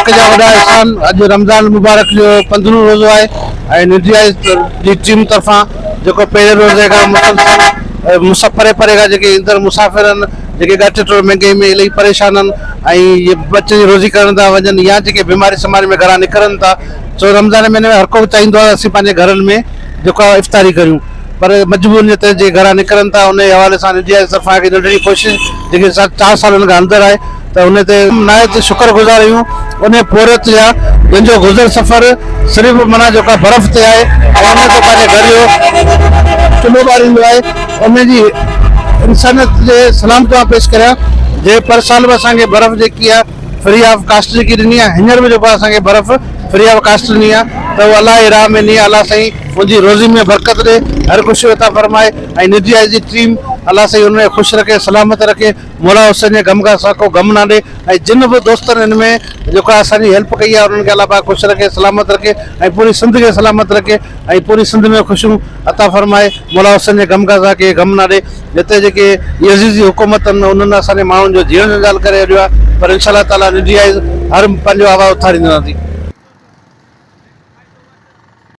پاڪ جا وڏا احسان اڄ رمضان المبارڪ جو پندرهون روزو آهي ۽ نڊي آئيز جي ٽيم طرفان جيڪو پهرين روزي کان مسلسل پري پري کان جيڪي ايندڙ مسافر آهن جيڪي ڳٽ ٽوڙ مهنگائي ۾ الائي پريشان آهن ۽ بچن جي روزي ڪرڻ ٿا وڃن يا جيڪي بيماري سماري ۾ گهران نڪرن ٿا سو رمضان مهيني ۾ هر ڪو چاهيندو آهي اسين پنهنجي گهرن ۾ جيڪو آهي افطاري ڪريون پر مجبورين جي تحت جيڪي گهران نڪرن ٿا ان جي حوالي سان نڊي آئيز طرفان هڪ ننڍڙي ڪوشش جيڪي چار سالن کان اندر آهي ته ان تي نهايت شڪر گذار آهيون ان پورهيت جا جن جو گذر سفر صرف معنيٰ جيڪا برف تي آهي ۽ ان تي پنهنجي گهر جو چلهو ٻاريندو آهي ان جي انسانيت جي سلام ٿو پيش ڪريان جي پر سال به اسان کي برف جيڪي آهي فري آف ڪاسٽ جيڪي ڏني آهي هينئر به جيڪو اسان کي برف فري آف ڪاسٽ ڏني آهي ته اهو الله جي راهه ۾ ڏني آهي الله سائين ان جي روزي ۾ برڪت ڏي هر خوشي عطا فرمائي ۽ نجي آء جي ٽيم الله سائين ان کي خوش رکي سلامت رکي مولا حسين جي غم کان سواء ڪو غم نه ڏي ۽ جن به دوستن هن ۾ جيڪو آهي اسان جي هيلپ ڪئي آهي انهن کي الله پاڪ خوش رکي سلامت رکي ۽ پوري سنڌ کي سلامت رکي ۽ پوري سنڌ ۾ خوشيون عطا فرمائي مولا حسين جي غم کان سواء ڪنهن کي غم نه ڏي هتي جيڪي يزيدي حڪومت آهن انهن اسان جي ماڻهن جو جيئڻ جنجال ڪري ڇڏيو آهي پر انشاء الله تعالي نڊي آئيز هر پنهنجو آواز اٿاريندي رهندي.